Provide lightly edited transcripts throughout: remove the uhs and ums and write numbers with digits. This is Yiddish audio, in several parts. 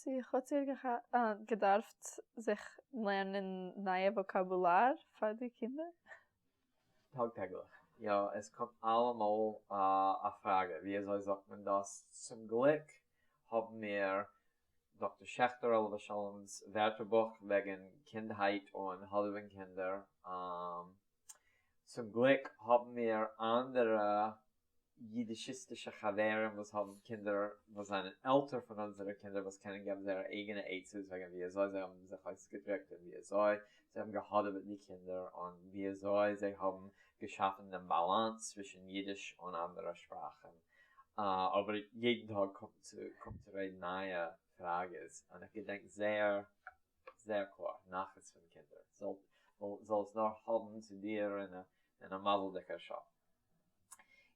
צי האט איר געדארפט זיך לערנען נייע וואקאבולאר פאר די קינדער? טאג טעגליך, יא, עס קומט אלעמאל א פראגע ווי אזוי זאגט מען דאס, צום גליק האבן מיר דאקטער שעכטער עליו השלום'ס ווערטערבוך וועגן קינדהייט און האדעווען קינדער, צום גליק האבן מיר אנדערע יידישיסטישע חברים וואס האבן קינדער וואס זענען עלטער פון אונזערע קינדער וואס קענען געבן זייערע אייגענע עצות וועגן ווי אזוי זיי האבן זיך אויסגעדריקט און ווי אזוי זיי האבן געהאדעוועט די קינדער און ווי אזוי זיי האבן געשאפן דעם באלאנס צווישן יידיש און אנדערע שפראכן. אבער יעדן טאג קומט צו קומט צו רעדן נייע פראגעס און איך געדענק זייער זייער קלאר נחת פון קינדער זאל זאל עס נאר האבן צו דיר אין א אין א מזל'דיגער שעה.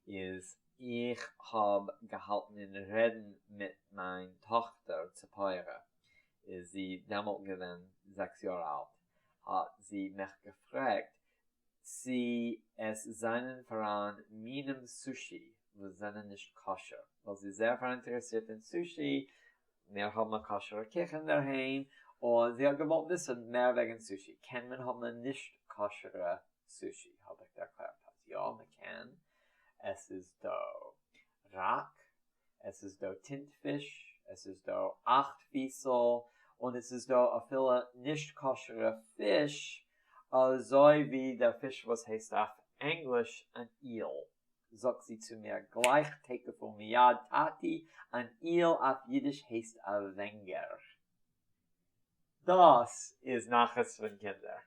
איז איך האב געהאלטן אין רעדן מיט מיין טאכטער ציפורה, איז זי דעמאלט געווען זעקס יאר אלט, האט זי מיך געפרעגט צי עס זענען פאראן מינים סושי וואס זענען נישט כשר, ווייל זי איז זייער פאראינטערעסירט אין סושי, מיר האבן א כשר'ע קיך אינדערהיים, און זי האט געוואלט וויסן מער וועגן סושי, קען מען האבן א נישט כשר'ע סושי? האב איך ערקלערט אז יא מען קען, עס איז דא ראק, עס איז דא טינטפיש, עס איז דא אכט פיסל, און עס איז דא אפילו נישט כשר'ע פיש, אזוי ווי דער פיש וואס הייסט אויף ענגליש אן eel. זאגט זי צו מיר גלייך תיכף ומיד, טאטי, אן eel אויף אידיש הייסט א ווענגער. דאס איז נחת פון קינדער.